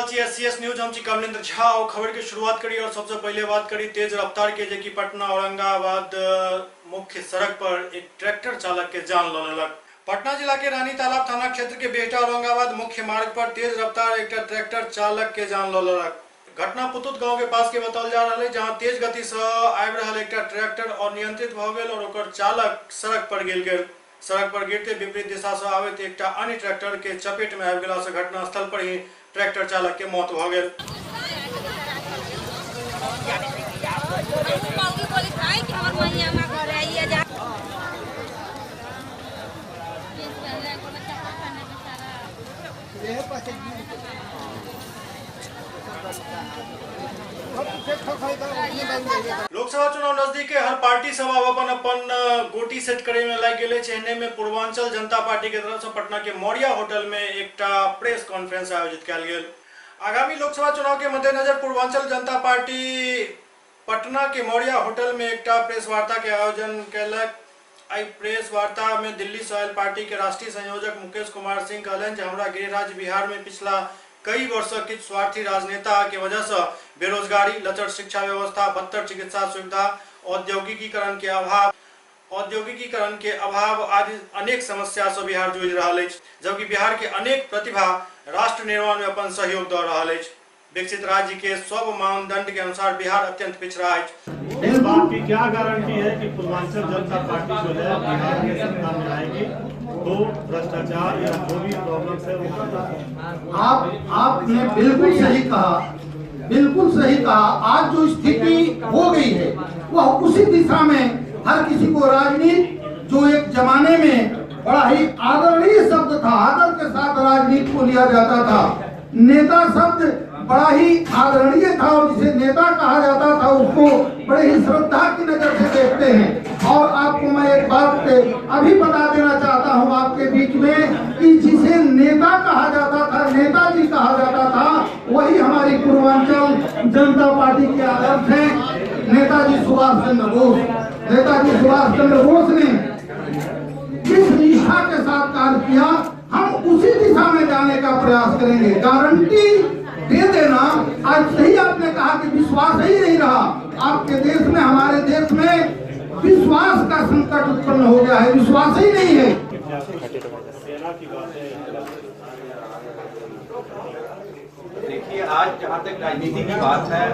रहल छी SCS news. हम छी कमलेंद्र झा और खबर के शुरुआत करी और सबसे पहले बात करी तेज रफ्तार के, जे कि पटना औरंगाबाद मुख्य सड़क पर एक ट्रैक्टर चालक के जान ल लेलक। पटना जिला के रानी तालाब थाना क्षेत्र के बेहटा औरंगाबाद मुख्य मार्ग पर तेज रफ्तार एक ट्रैक्टर चालक के जान ल लेलक। घटना पुतुत गांव के पास के बताओल जा रहा है, जहां तेज गति से आबि रहल एक ट्रैक्टर अनियंत्रित भ गेल और ओकर चालक सड़क पर गिर गेल। सड़क पर गिरते विपरीत दिशा से आबैत एक अन्य ट्रैक्टर के चपेट में आबि गेला से घटनास्थल पर ही ट्रैक्टर चालक के मौत भ गेल। लोकसभा चुनाव नजदीक है, हर पार्टी सब अब अपन अपन गोटी सेट करे में लागि गेल अछि। एहने में पूर्वांचल जनता पार्टी के तरफ से पटना के मौर्या होटल में एकटा प्रेस कॉन्फ्रेंस आयोजित कयल गेल। आगामी लोकसभा चुनाव के मद्देनजर पूर्वांचल जनता पार्टी पटना के मौर्या होटल में एकटा प्रेस वार्ता के आयोजन कयलक। एहि प्रेस वार्ता में दिल्ली से आयल पार्टी के राष्ट्रीय संयोजक मुकेश कुमार सिंह कहलनि जे हमरा गृह राज्य बिहार में पिछला कई वर्ष किछु स्वार्थी राजनेता के वजह से बेरोजगारी, लचर शिक्षा व्यवस्था, बदतर चिकित्सा सुविधा, औद्योगिकीकरण के अभाव आदि अनेक समस्या से बिहार जूझि रहल अछि, जबकि बिहार के अनेक प्रतिभा राष्ट्र निर्माण में अपन सहयोग दऽ रहल अछि। विकसित राज्य के सब मानदंड के अनुसार बिहार अत्यंत पिछड़ा अछि। इस बात की क्या गारंटी है कि पूर्वांचल जनता पार्टी जो है बिहार में सत्ता में आएगी तो भ्रष्टाचार या जो भी प्रॉब्लम्स है वो खत्म? आपने बिल्कुल सही कहा, बिल्कुल सही कहा। आज जो स्थिति हो गई है वह उसी दिशा में हर किसी को राजनीति, जो एक जमाने में बड़ा ही आदरणीय शब्द था, आदर के साथ राजनीति को लिया जाता था, नेता शब्द बड़ा ही आदरणीय था और जिसे नेता कहा जाता था उसको बड़े ही श्रद्धा की नजर से देखते हैं। और आपको मैं एक बात अभी बता देना चाहता हूं आपके बीच में कि जिसे नेता कहा जाता था, नेताजी कहा जाता था, वही हमारी पूर्वांचल जनता पार्टी के आदर्श हैं, नेताजी सुभाष चंद्र बोस। नेताजी सुभाष चंद्र बोस ने जिस निष्ठा के साथ कार्य किया, हम उसी दिशा में जाने का प्रयास करेंगे। गारंटी दे देना, आज सही आपने कहा कि विश्वास ही नहीं रहा आपके देश में, हमारे देश में विश्वास का संकट उत्पन्न हो गया है, विश्वास ही नहीं है। देखिए, आज जहाँ तक राजनीति की बात है,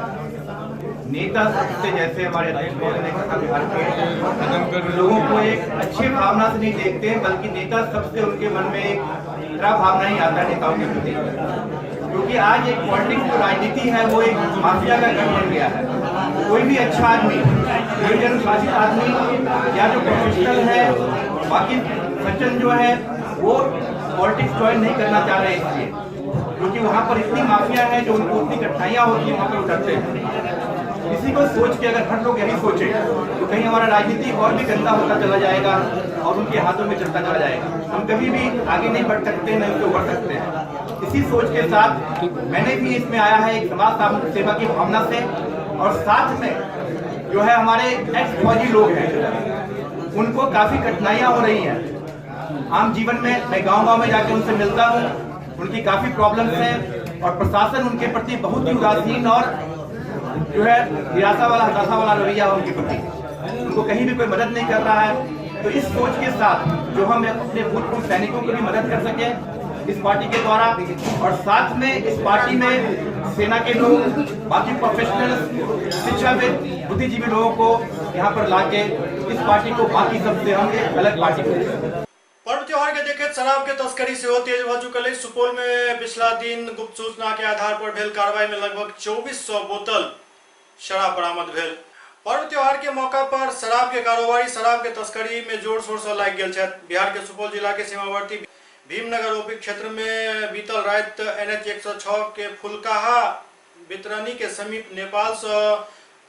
नेता सबसे जैसे हमारे अध्यक्ष महोदय ने कहा, बिहार के लोगों को एक अच्छे भावना से नहीं देखते हैं, बल्कि नेता सबसे उनके मन में एक खराब भावना ही आता है नेताओं के प्रति, क्योंकि आज एक पॉलिटिक्स जो राजनीति है वो एक माफिया का गढ़ बन गया है। कोई भी अच्छा आदमी, कोई अनुशासित आदमी या जो प्रोफेशनल है, बाकी सज्जन जो है वो पॉलिटिक्स ज्वाइन नहीं करना चाह रहे, इसलिए क्योंकि वहाँ पर इतनी माफिया है जो उनको उतनी कठिनाइयाँ होती है, वहाँ पर उतरते हैं। इसी को सोच के अगर हर लोग यही सोचे तो कहीं हमारा राजनीति और भी गंदा होता चला जाएगा और उनके हाथों में चलता चला जाएगा। हम कभी भी आगे नहीं बढ़ सकते, न उससे उभर सकते हैं। इसी सोच के साथ मैंने भी इसमें आया है एक समाज सेवा की भावना से, और साथ में जो है हमारे एक्स फौजी लोग हैं, उनको काफ़ी कठिनाइयाँ हो रही हैं आम जीवन में। मैं गाँव-गाँव में जाके उनसे मिलता हूँ, उनकी काफ़ी प्रॉब्लम्स हैं और प्रशासन उनके प्रति बहुत ही उदासीन और जो है निराशा वाला, हताशा वाला रवैया है उनके प्रति, उनको कहीं भी कोई मदद नहीं कर रहा है। तो इस सोच के साथ जो हम अपने भूतपूर्व सैनिकों को भी मदद कर सकें इस पार्टी के द्वारा, और साथ में इस पार्टी में सेना के लोग, बाकी प्रोफेशनल, शिक्षाविद, बुद्धिजीवी लोगों को यहाँ पर लाके इस पार्टी को बाकी सबसे हम एक अलग पार्टी बनाएंगे। पर्व त्योहार के देखैत शराब के तस्करी सेहो तेज भ चुकल अछि। सुपौल में पिछला दिन गुप्त सूचना के आधार पर भेल कार्रवाई में लगभग 2400 बोतल शराब बरामद भेल। पर्व त्योहार के मौका पर शराब के कारोबारी शराब के तस्करी में जोर शोर से लागि गेल छथि। बिहार के सुपौल जिला के सीमावर्ती भीमनगर ओपी क्षेत्र में बीतल राति NH 106 के फुलकाहा वितरणी के समीप नेपाल से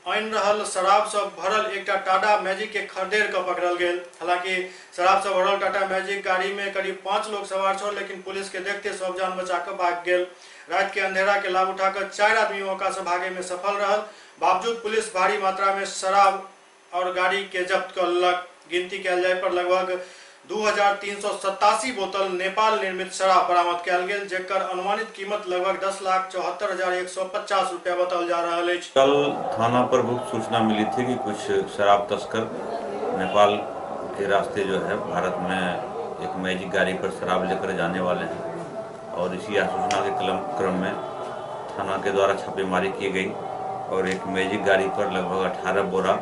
आनि रहल शराब से भरल एकटा टाटा मैजिक के खदेड़ के पकड़ल गेल। हालांकि शराब से भरल टाटा मैजिक गाड़ी में करीब 5 लोग सवार छल, लेकिन पुलिस के देखते सब जान बचा के भाग गेल। रात के अंधेरा के लाभ उठाकर 4 आदमी मौका से भागे में सफल रहल, बावजूद पुलिस भारी मात्रा में शराब और गाड़ी के जब्त कर लेलक। गिनती कयल जाय पर लगभग 2387 बोतल नेपाल निर्मित शराब बरामद कयल गेल, जेकर अनुमानित कीमत लगभग 10,74,150 रुपया बताओल जा रहल अछि। कल थाना पर गुप्त सूचना मिली थी कि कुछ शराब तस्कर नेपाल के रास्ते जो है भारत में एक मैजिक गाड़ी पर शराब लेकर जाने वाले हैं और इसी आसूचना के क्रम में थाना के द्वारा छापेमारी की गई और एक मैजिक गाड़ी पर लगभग 18 बोरा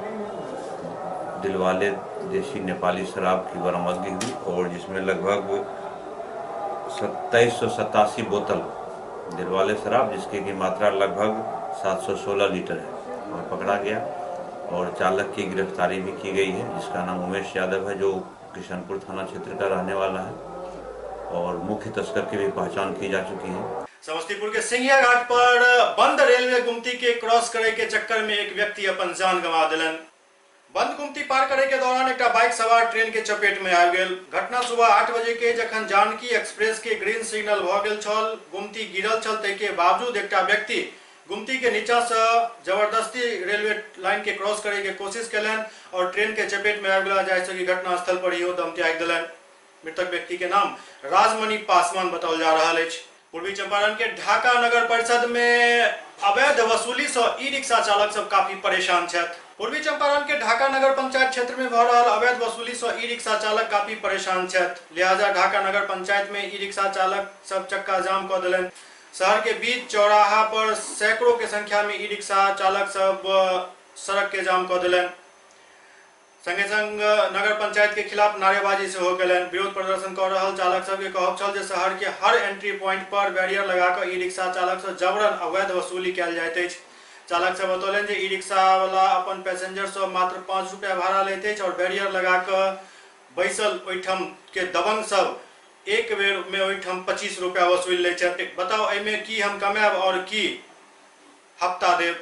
दिलवाले देशी नेपाली शराब की बरामदगी हुई और जिसमें लगभग 2787 बोतल दिलवाले शराब, जिसकी की मात्रा लगभग 716 लीटर है, और पकड़ा गया और चालक की गिरफ्तारी भी की गई है, जिसका नाम उमेश यादव है, जो किशनपुर थाना क्षेत्र का रहने वाला है और मुख्य तस्कर की भी पहचान की जा चुकी है। समस्तीपुर के सिंघिया घाट पर बंद रेलवे गुमती के क्रॉस करे के चक्कर में एक व्यक्ति अपन जान गंवा देलन। बंद गुमती पार करे के दौरान एक बाइक सवार ट्रेन के चपेट में आबि गेल। घटना सुबह 8 बजे के जखन जानकी एक्सप्रेस के ग्रीन सिग्नल भ गेल छल, गुमती गिरल छल, ताहि के बावजूद एकटा व्यक्ति गुमती के नीचा से जबरदस्ती रेलवे लाइन के क्रॉस करे के कोशिश केलनि और ट्रेन के चपेट में आबि गेला, जाहिसँ कि घटनास्थल पर ही ओ दम त्यागि देलनि। मृतक व्यक्ति के नाम राजमणि पासवान बताओल जा रहल अछि। पूर्वी चंपारण के ढाका नगर परिषद में अवैध वसूली से ई रिक्शा चालक सब काफी परेशान छथि। पूर्वी चंपारण के ढाका नगर पंचायत क्षेत्र में भ रहल अवैध वसूली से ई रिक्शा चालक काफी परेशान छथि। लिहाजा ढाका नगर पंचायत में ई रिक्शा चालक सब चक्का जाम क देलनि। शहर के बीच चौराहा पर सैकड़ों के संख्या में ई रिक्शा चालक सब सड़क के जाम क देलनि। संगे संग नगर पंचायत के खिलाफ नारेबाजी सेहो केलनि। विरोध प्रदर्शन कर रहल चालक सबके कहब छल जे शहर के हर एंट्री पॉइंट पर बैरियर लगाकर ई रिक्शा चालक से जबरन अवैध वसूली कयल जाइत अछि। चालक सब बतौलनि जे ई रिक्शा वाला अपन पैसेंजर से मात्र 5 रुपया भाड़ा लैत अछि और बैरियर लगाकर बैसल ओहिठाम के दबंग सब एक बेर में ओहिठाम 25 रुपया वसूल लै छथि। बताओ एहिमे की हम कमायब और की हफ्ता देब।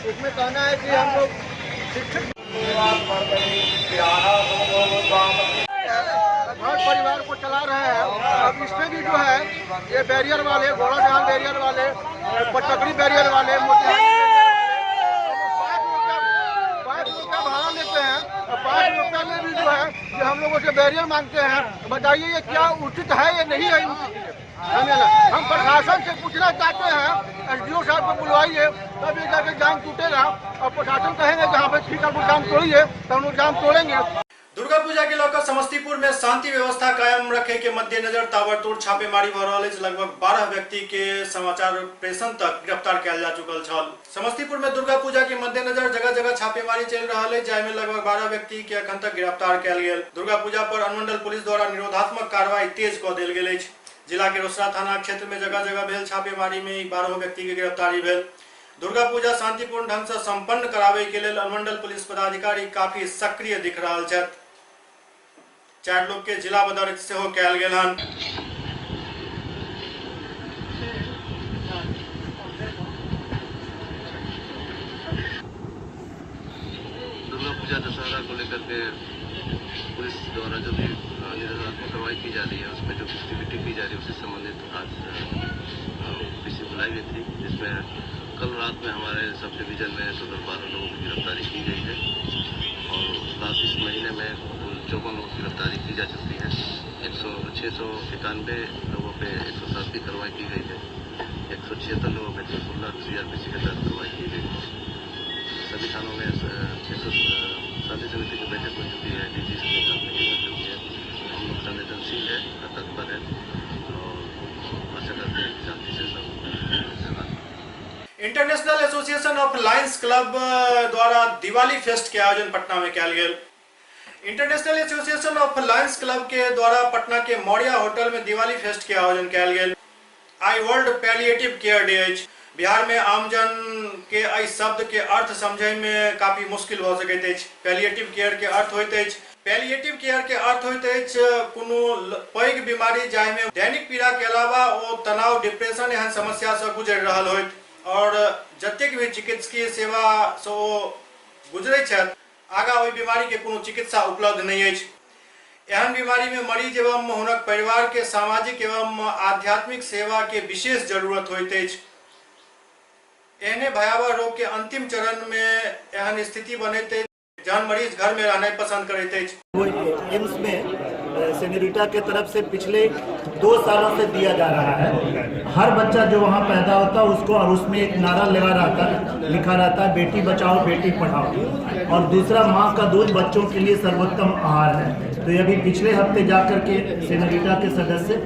इसमें कहना है कि हम लोग शिक्षित घर परिवार को चला रहे हैं। अब इसमें भी जो है ये बैरियर वाले, घोड़ा जहान बैरियर वाले, पटकड़ी बैरियर वाले, 5 रुपया भाड़ा लेते हैं और 5 रुपया में भी जो है ये हम लोगों से बैरियर मांगते हैं। बताइए ये क्या उचित है या नहीं है उचित? हम प्रशासन से पूछना चाहते हैं, एसडीओ साहब को बुलवाइए, तब ये जाके जाम टूटेगा। और प्रशासन कहेंगे जहाँ पे ठीक है जाम तोड़िए, तब हम लोग जाम तोड़ेंगे। दुर्गा पूजा के लऽ समस्तीपुर में शांति व्यवस्था कायम रखे के मद्देनजर ताबड़तोड़ छापेमारी भ रहल अछि। लगभग 12 व्यक्ति के समाचार प्रेषण तक गिरफ्तार कयल जा चुकल छल। समस्तीपुर में दुर्गा पूजा के मद्देनजर जगह जगह छापेमारी चलि रहल अछि, जाहिमे लगभग 12 व्यक्ति के अखन तक गिरफ्तार कयल गेल। दुर्गा पूजा पर अनुमंडल पुलिस द्वारा निरोधात्मक कार्रवाई तेज कऽ देल गेल अछि। जिला के रोसड़ा थाना क्षेत्र में जगह जगह भेल छापेमारी में 12 व्यक्ति के गिरफ्तारी भेल। दुर्गा पूजा शांतिपूर्ण ढंग से संपन्न करावे के लेल अनुमंडल पुलिस पदाधिकारी काफी सक्रिय दिख रहल छथि। 4 लोग के जिला बदर सेहो कयल गेल हन। दुर्गा पूजा दशहरा को लेकर के पुलिस द्वारा जो भी निरोधात्मक कार्रवाई की जा रही है, उसमें जो एक्टिविटी की जा रही है, उससे संबंधित आज पीसी बुलाई गई थी, जिसमें कल रात में हमारे सब डिवीजन में टोटल 12 लोगों की गिरफ्तारी की गई है और लास्ट इस महीने में कुल 54 लोगों की गिरफ्तारी की जा चुकी है। 691 लोगों पे 107 की कार्रवाई की गई है, 176 लोगों पे 116 CRPC के तहत कार्रवाई की गई है। सभी थानों में 600 शांति समिति की बैठक हो चुकी है, DG के साथ मीटिंग हो चुकी है। हम लोग संवेदनशील है, तत्पर है और आशा करते हैं कि शांति से सब। International Association of Lions Club द्वारा दिवाली फेस्ट के आयोजन पटना में कयल गेल। International Association of Lions Club के द्वारा पटना के मौर्या होटल में दिवाली फेस्ट के आयोजन कयल गेल। आइ वर्ल्ड पैलिएटिव केयर डे अछि। बिहार में आमजन के एहि शब्द के अर्थ समझे में काफी मुश्किल भ सकैत अछि। पैलिएटिव केयर के अर्थ होइत अछि पैलिएटिव केयर के अर्थ होइत अछि कोनो पैघ बीमारी जाहिमे दैनिक पीड़ा के अलावा ओ तनाव, डिप्रेशन एहन समस्या से गुजरि रहल होइत और जतेक भी चिकित्सकीय सेवा से ओ गुजरै छथि, आगा ओहि बीमारी के कोनो चिकित्सा उपलब्ध नहि अछि। एहन बीमारी में मरीज एवं हुनक परिवार के सामाजिक एवं आध्यात्मिक सेवा के विशेष जरूरत होइत अछि। एहने भयावह रोग के अंतिम चरण में एहन स्थिति बनैत अछि जहन मरीज घर में रहनाइ पसंद करैत अछि। वो एम्स में सेनेरिटा के तरफ से पिछले 2 सालों से दिया जा रहा है। हर बच्चा जो वहाँ पैदा होता है उसको, और उसमें एक नारा लगा रहता है, लिखा रहता है बेटी बचाओ बेटी पढ़ाओ, और दूसरा माँ का दूध बच्चों के लिए सर्वोत्तम आहार है। तो ये अभी पिछले हफ्ते जा कर के सेनेरिटा के सदस्य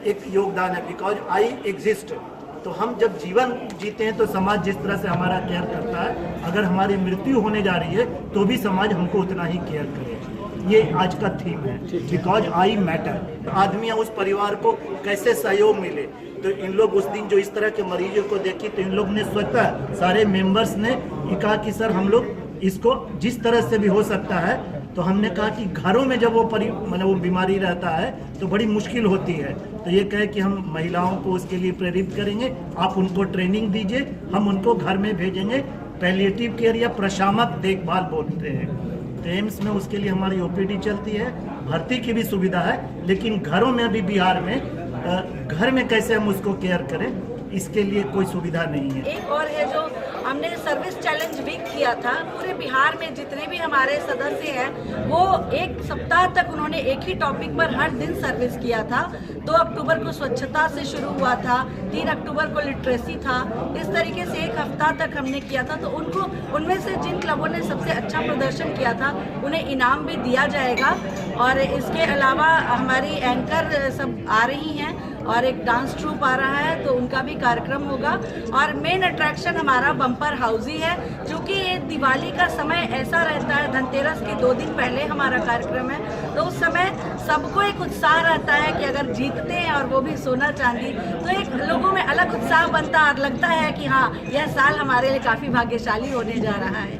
एक योगदान है, because I exist. तो हम जब जीवन जीते हैं तो समाज जिस तरह से हमारा केयर करता है, अगर हमारी मृत्यु होने जा रही है तो भी समाज हमको उतना ही केयर करे। ये आज का थीम है, because I matter. आदमी उस परिवार को कैसे सहयोग मिले, तो इन लोग उस दिन जो इस तरह के मरीजों को देखी तो इन लोग ने स्वतः सारे मेंबर्स ने कहा कि सर हम लोग इसको जिस तरह से भी हो सकता है। तो हमने कहा कि घरों में जब वो मतलब वो बीमारी रहता है तो बड़ी मुश्किल होती है, तो ये कहे कि हम महिलाओं को उसके लिए प्रेरित करेंगे, आप उनको ट्रेनिंग दीजिए, हम उनको घर में भेजेंगे। पैलिएटिव केयर या प्रशामक देखभाल बोलते हैं। तो एम्स में उसके लिए हमारी ओपीडी चलती है, भर्ती की भी सुविधा है, लेकिन घरों में अभी बिहार में घर में कैसे हम उसको केयर करें, इसके लिए कोई सुविधा नहीं है। एक और है जो हमने सर्विस चैलेंज वीक किया था, पूरे बिहार में जितने भी हमारे सदस्य हैं वो एक सप्ताह तक उन्होंने एक ही टॉपिक पर हर दिन सर्विस किया था। 2 अक्टूबर को स्वच्छता से शुरू हुआ था, 3 अक्टूबर को लिटरेसी था, इस तरीके से एक हफ्ता तक हमने किया था। तो उनको उनमें से जिन क्लबों ने सबसे अच्छा प्रदर्शन किया था उन्हें इनाम भी दिया जाएगा। और इसके अलावा हमारी एंकर सब आ रही हैं और एक डांस ट्रूप आ रहा है, तो उनका भी कार्यक्रम होगा। और मेन अट्रैक्शन हमारा बम्पर हाउजी है, क्योंकि ये दिवाली का समय ऐसा रहता है, धनतेरस के 2 दिन पहले हमारा कार्यक्रम है, तो उस समय सबको एक उत्साह रहता है कि अगर जीतते हैं और वो भी सोना चांदी, तो एक लोगों में अलग उत्साह बनता और लगता है कि हाँ यह साल हमारे लिए काफ़ी भाग्यशाली होने जा रहा है।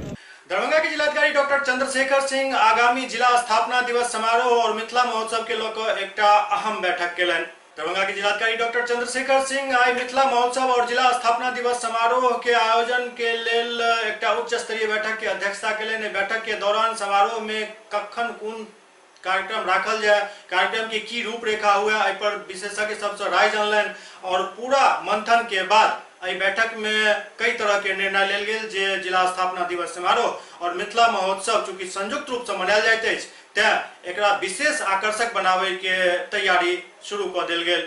दरभंगा के जिलाधिकारी डॉक्टर चंद्रशेखर सिंह आगामी जिला स्थापना दिवस समारोह और मिथिला महोत्सव के लऽ कऽ एकटा अहम बैठक केलनि। दरभंगा के जिलाधिकारी डॉक्टर चंद्रशेखर सिंह आई मिथिला महोत्सव और जिला स्थापना दिवस समारोह के आयोजन के लेल एकटा उच्च स्तरीय बैठक के अध्यक्षता केलनि। बैठक के दौरान समारोह में कखन कोन कार्यक्रम राखल जाए, कार्यक्रम के की रूपरेखा हुए, एहि पर विशेषज्ञ सबसे राय जानलनि और पूरा मंथन के बाद एहि बैठक में कई तरह के निर्णय लेल गेल जे जिला स्थापना दिवस समारोह और मिथिला महोत्सव चूंकि संयुक्त रूप से मनायल जाइत अछि, तें एकरा विशेष आकर्षक बनावे के तैयारी शुरू कऽ देल गेल।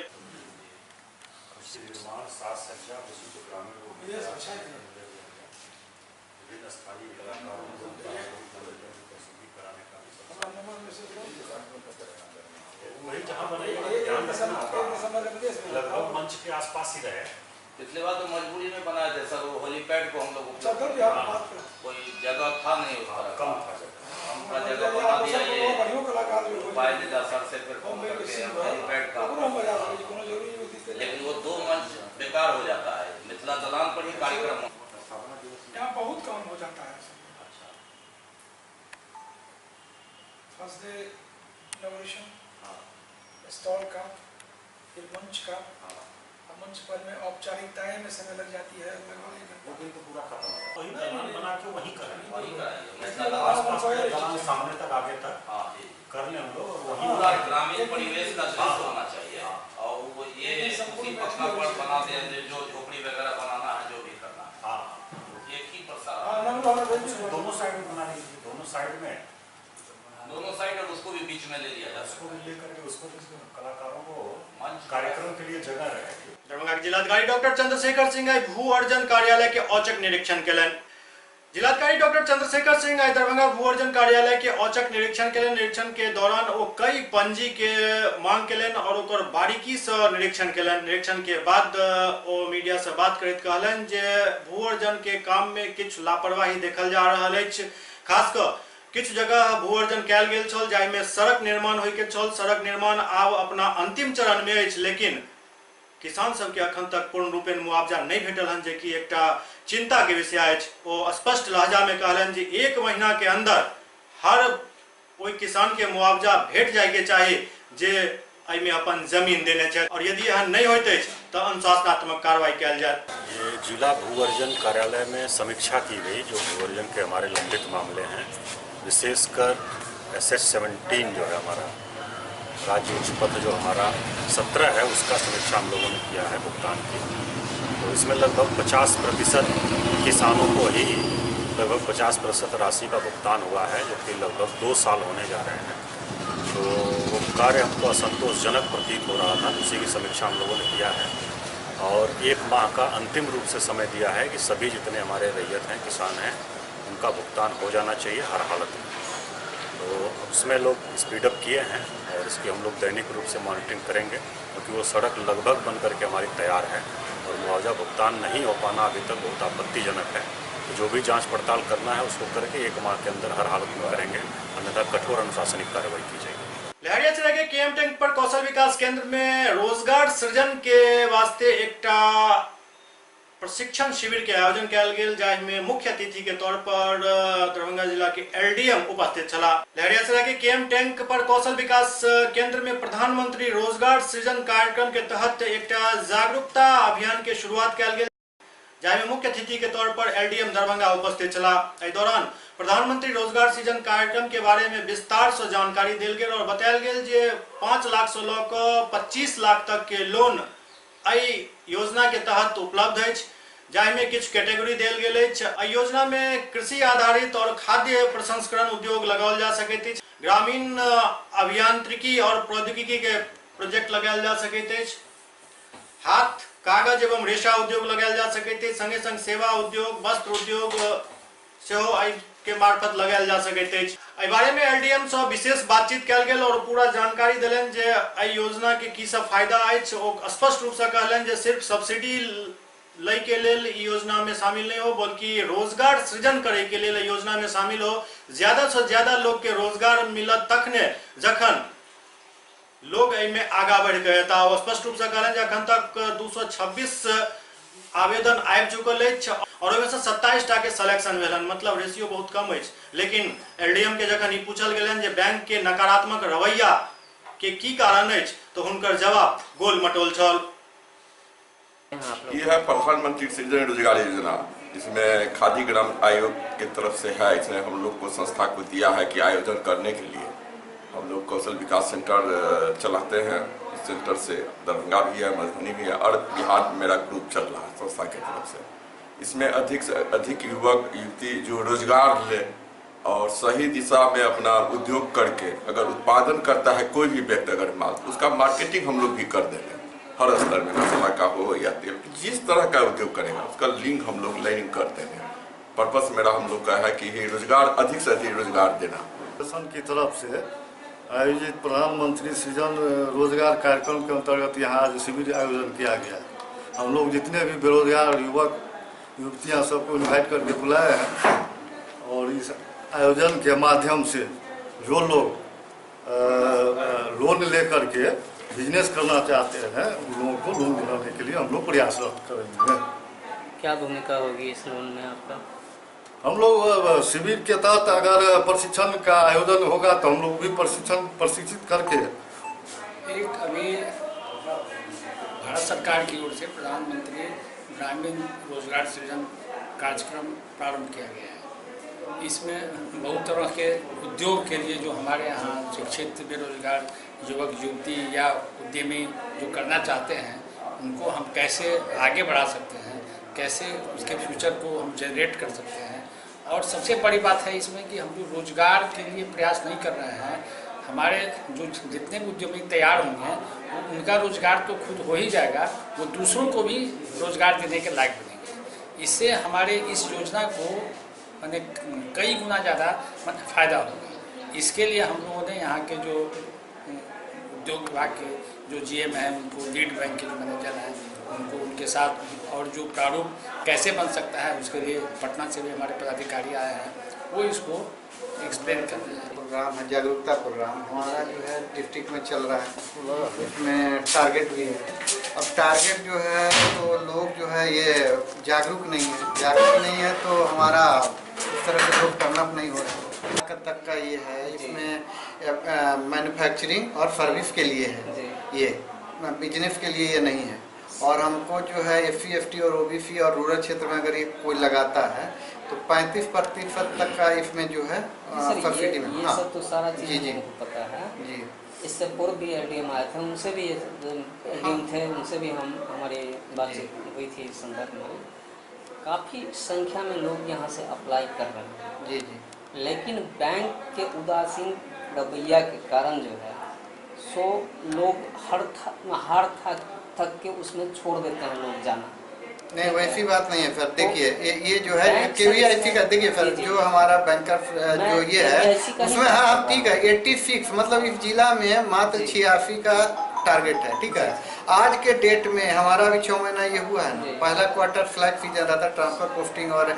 लगभग मंच के आसपास ही रहे। पिछले बार तो मजबूरी में बनाए थे सर, वो होलीपैड को हम लोग कोई जगह था नहीं उस तरह, कम था जगह बना दिया ये सर से फिर फोन करके हेलीपैड का, लेकिन वो 2 मंच बेकार हो जाता है। मिथिला दलान पर ही कार्यक्रम यहाँ बहुत काम हो जाता है। अच्छा, फर्स्ट डे इनॉग्रेशन स्टॉल का, फिर मंच का, मंच पर में औपचारिकताएं में समय लग जाती है, लगभग 1 घंटा। वो दिन तो पूरा खत्म है। वही दलान बना के वही करेंगे, आसपास दलान सामने तक आगे तक कर लें हम लोग, और वही पूरा ग्रामीण परिवेश का दृश्य होना चाहिए। और वो ये उसी पक्का पर बना दे, जो झोपड़ी वगैरह बनाना है, जो भी करना है, हाँ एक ही पर सारा दोनों साइड में बना लीजिए, दोनों साइड में, दोनों साइड, और उसको भी बीच में ले लिया जाए, उसको भी लेकर के उसको भी कलाकारों को कार्यक्रम के लिए जगह रहे। दरभंगा के जिलाधिकारी डॉक्टर चंद्रशेखर सिंह आई भू अर्जन कार्यालय के औचक निरीक्षण केलनि। जिलाधिकारी डॉक्टर चंद्रशेखर सिंह आई दरभंगा भू अर्जन कार्यालय के औचक निरीक्षण केलनि। निरीक्षण के दौरान ओ कई पंजी के मांग केलनि और ओकर बारीकी से निरीक्षण केलनि। निरीक्षण के बाद ओ मीडिया से बात करैत कहलनि जे भू अर्जन के काम में किछु लापरवाही देखल जा रहल अछि। खास कऽ किछु जगह भू अर्जन कयल गेल छल जाहिमे सड़क निर्माण होइके छल, सड़क निर्माण आब अपना अंतिम चरण में अछि, लेकिन किसान सबके अखन तक पूर्ण रूपेण मुआवजा नहीं भेटल हन, जे कि एकटा चिंता के विषय अछि। ओ स्पष्ट लहजा में कहलनि जे 1 महीना के अंदर हर ओहि किसान के मुआवजा भेट जाय के चाही जे एहिमे अपन जमीन देने छथि, और यदि एहन नहीं होइत अछि तो अनुशासनात्मक कार्रवाई कयल जायत। ये जिला भू अर्जन कार्यालय में समीक्षा की गई जो भू अर्जन के हमारे लंबित मामले हैं, विशेषकर SH 17 जो है हमारा राज्य उच्च पथ जो हमारा 17 है उसका समीक्षा हम लोगों ने किया है भुगतान की। तो तो इसमें लगभग 50% किसानों को ही लगभग 50% राशि का भुगतान हुआ है, जो कि लगभग 2 साल होने जा रहे हैं। तो वो कार्य हमको असंतोषजनक प्रतीत हो रहा था, उसी की समीक्षा हम लोगों ने किया है और 1 माह का अंतिम रूप से समय दिया है कि सभी जितने हमारे रैयत हैं, किसान हैं, उनका भुगतान हो जाना चाहिए हर हालत में। तो उसमें लोग स्पीडअप किए हैं और इसकी हम लोग दैनिक रूप से मॉनिटरिंग करेंगे, क्योंकि वो सड़क लगभग बन करके हमारी तैयार है और मुआवजा भुगतान नहीं हो पाना अभी तक बहुत आपत्तिजनक है। तो जो भी जांच पड़ताल करना है उसको करके 1 माह के अंदर हर हालत में करेंगे, अन्यथा कठोर अनुशासनिक कार्रवाई की जाएगी। लहरियासराय के केएम टैंक पर कौशल विकास केंद्र में रोजगार सृजन के वास्ते एकटा प्रशिक्षण शिविर के आयोजन कयल गेल, जाहिमे मुख्य अतिथि के तौर पर दरभंगा जिला के एलडीएम उपस्थित छलाह। लहरियासराय के केएम टैंक पर कौशल विकास केंद्र में प्रधानमंत्री रोजगार सृजन कार्यक्रम के तहत एकटा जागरूकता अभियान के शुरुआत कयल गेल, जाहिमे मुख्य अतिथि के तौर पर एलडीएम दरभंगा उपस्थित छलाह। एहि दौरान प्रधानमंत्री रोजगार सृजन कार्यक्रम के बारे में विस्तार से जानकारी देल गेल और बतायल गेल जे 5 लाख से लऽ कऽ 25 लाख तक के लोन एहि योजना के तहत उपलब्ध अछि, जाहिमे किछु कैटेगरी देल गेल अछि। एहि योजना में कृषि आधारित और खाद्य प्रसंस्करण उद्योग लगाओल जा सकैत अछि, ग्रामीण अभियांत्रिकी और प्रौद्योगिकी के प्रोजेक्ट लगायल जा सकैत अछि, हाथ कागज एवं रेशा उद्योग लगायल जा सकैत अछि, संगे संग सेवा उद्योग, वस्त्र उद्योग सेहो एहि के मार्फत लगायल जा सकैत अछि। एहि बारे में एलडीएम से विशेष बातचीत कयल गेल और पूरा जानकारी देलनि जे एहि योजना के की सब फायदा अछि। ओ स्पष्ट रूप से कहलनि जे सिर्फ सब्सिडी लै के लेल ई योजना में शामिल नहीं हो, बल्कि रोजगार सृजन करे के लेल योजना में शामिल हो। ज्यादा से ज्यादा लोग के रोजगार मिलत तखने जखन लोग एहिमे आगा बढ़ि के एता। ओ स्पष्ट रूप से कहलनि जे अखन तक 226 आवेदन आबि चुकल अछि और ओहिमे से 27 टा के सिलेक्शन भेलन, मतलब रेशियो बहुत कम अछि। लेकिन एलडीएम के जखन ई पूछल गेलनि जे बैंक के नकारात्मक रवैया के की कारण अछि, तो हुनकर जवाब गोल मटोल छल। ये है प्रधानमंत्री सृजन रोजगार योजना, इसमें खादी ग्राम आयोग के तरफ से है। इसमें हम लोग को संस्था को दिया है कि आयोजन करने के लिए। हम लोग कौशल विकास सेंटर चलाते हैं, इस सेंटर से दरभंगा भी है, मधुबनी भी है और बिहार में मेरा ग्रुप चल रहा है संस्था के तरफ से। इसमें अधिक से अधिक युवक युवती जो रोजगार ले और सही दिशा में अपना उद्योग करके अगर उत्पादन करता है कोई भी व्यक्ति अगर माल, उसका मार्केटिंग हम लोग भी कर देंगे हर स्तर में, मसाला का हो या तेल, जिस तरह का उद्योग करेगा उसका लिंक हम लोग लाइनिंग कर देंगे। पर्पस मेरा हम लोग का है कि रोजगार, अधिक से अधिक रोजगार देना। शासन की तरफ से आयोजित प्रधानमंत्री सृजन रोजगार कार्यक्रम के अंतर्गत यहाँ आज शिविर आयोजन किया गया। हम लोग जितने भी बेरोजगार युवक युवतियाँ सबको इन्वाइट करके बुलाए हैं और इस आयोजन के माध्यम से जो लोग लोन लेकर के बिजनेस करना चाहते हैं उन लोगों को लोन दिलाने के लिए हम लोग प्रयासरत करेंगे। क्या भूमिका होगी इस लोन में आपका? हम लोग शिविर के तहत अगर प्रशिक्षण का आयोजन होगा तो हम लोग भी प्रशिक्षित करके। एक अभी भारत सरकार की ओर से प्रधानमंत्री ग्रामीण रोजगार सृजन कार्यक्रम प्रारंभ किया गया है। इसमें बहुत तरह के उद्योग के लिए जो हमारे यहाँ शिक्षित बेरोजगार युवक युवती या उद्यमी जो करना चाहते हैं उनको हम कैसे आगे बढ़ा सकते हैं, कैसे उसके फ्यूचर को हम जनरेट कर सकते हैं। और सबसे बड़ी बात है इसमें कि हम जो रोजगार के लिए प्रयास नहीं कर रहे हैं, हमारे जो जितने भी उद्यमी तैयार होंगे वो उनका रोजगार तो खुद हो ही जाएगा, वो दूसरों को भी रोजगार देने के लायक बनेंगे। इससे हमारे इस योजना को माने कई गुना ज़्यादा माने फ़ायदा होगा। इसके लिए हम लोगों ने यहाँ के जो उद्योग विभाग के जो जीएम हैं उनको, लीड बैंक के जो मैनेजर हैं उनको, उनके साथ और जो प्रारूप कैसे बन सकता है उसके लिए पटना से भी हमारे पदाधिकारी आए हैं, वो इसको एक्सप्लेन कर रहे हैं। प्रोग्राम है जागरूकता प्रोग्राम हमारा जो है डिस्ट्रिक्ट में चल रहा है, इसमें टारगेट भी है। अब टारगेट जो है तो लोग जो है ये जागरूक नहीं है, जागरूक नहीं है तो हमारा इस तरह से लोग टर्नअप नहीं हो रहा है। तक का ये है, इसमें मैन्युफैक्चरिंग और सर्विस के लिए है, ये बिजनेस के लिए ये नहीं है। और हमको जो है एससी एसटी और ओबीसी और रूरल क्षेत्र में अगर ये कोई लगाता है तो 35% तक का इसमें जो है सब्सिडी में। ये सब तो सारा चीज जी जी पता है जी। इससे पूर्व भी एलडीएम आए थे, उनसे भी एलडीएम थे, उनसे भी हम हमारी बातचीत हुई थी इस संदर्भ में। काफ़ी संख्या में लोग यहाँ से अप्लाई कर रहे हैं। जी जी। लेकिन बैंक के उदासीन रवैया के कारण जो है सो लोग हार थक के उसमें छोड़ देते हैं लोग जाना। नहीं, वैसी बात नहीं है सर। देखिए ये जो है केवीआईसी का, देखिए सर जो हमारा बैंकर जो ये है उसमें, हाँ ठीक है 86, मतलब इस जिला में मात्र 86 का टारगेट है, ठीक है। आज के डेट में हमारा भी 6 महीना ये हुआ है ना, पहला क्वार्टर फ्लैग सीजन रहता है, ट्रांसफर पोस्टिंग और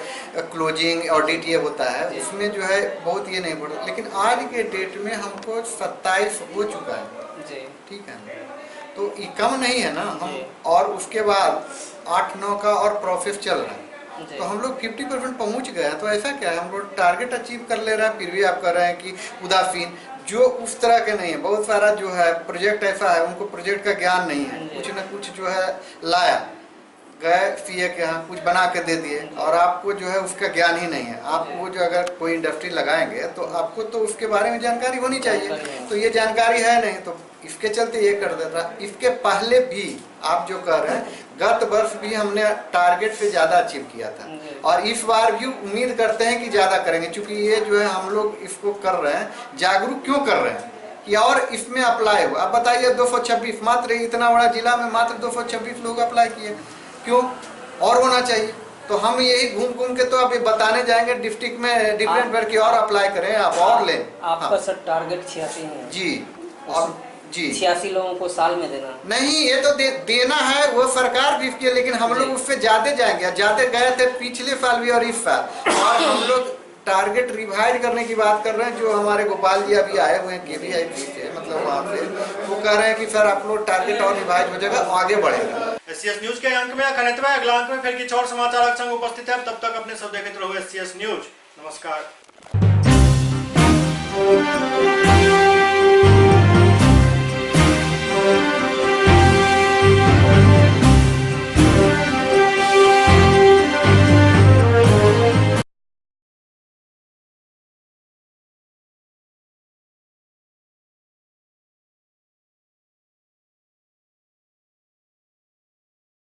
क्लोजिंग और डीटीए होता है, उसमें जो है बहुत ये नहीं बढ़ता, लेकिन आज के डेट में हमको 27 हो चुका है, ठीक है, तो ये कम नहीं है ना हम। और उसके बाद 8-9 का और प्रोसेस चल रहा है, तो हम लोग 50% पहुंच गए हैं। तो ऐसा क्या है, हम लोग टारगेट अचीव कर ले रहे हैं, फिर भी आप कह रहे हैं कि उदासीन, जो उस तरह के नहीं है। बहुत सारा जो है प्रोजेक्ट ऐसा है, उनको प्रोजेक्ट का ज्ञान नहीं है, कुछ ना कुछ जो है लाया गए सीए के यहाँ, कुछ बना के दे दिए और आपको जो है उसका ज्ञान ही नहीं है। आप वो जो अगर कोई इंडस्ट्री लगाएंगे तो आपको तो उसके बारे में जानकारी होनी चाहिए, तो ये जानकारी है नहीं, तो इसके चलते ये कर देता। इसके पहले भी आप जो कह रहे हैं, गत वर्ष भी हमने टारगेट से ज़्यादा अचीव किया था और इस बार भी उम्मीद करते हैं कि ज़्यादा करेंगे, क्योंकि ये जो है हम लोग इसको कर रहे हैं, जागरूक क्यों कर रहे हैं कि और इसमें अप्लाई हो। आप बताइए 226 मात्र, इतना बड़ा जिला में मात्र 226 लोग अप्लाई किए, क्यों? और होना चाहिए। तो हम यही घूम घूम के तो आप ये बताने जाएंगे डिस्ट्रिक्ट में डिफरेंट वर्ग की और अप्लाई करें आप और लें। आपका सर टारगेट 86 है जी, और जी 86 लोगों को साल में देना नहीं, ये तो देना है वो सरकार भी इसकी, लेकिन हम लोग उससे ज्यादा जाएंगे, ज्यादा गए थे पिछले साल भी और इस साल, और हम लोग टारगेट रिवाइज करने की बात कर रहे हैं। जो हमारे गोपाल जी अभी आए हुए हैं केवीआईपी से, मतलब वहाँ से, वो कह रहे हैं कि सर आप लोग टारगेट और रिवाइज हो जाएगा, आगे बढ़ेगा। एससीएस न्यूज के अंक में अगला अंक में फिर किसी और समाचार संग उपस्थित है, तब तक अपने सब देखते रहो एससीएस न्यूज। नमस्कार।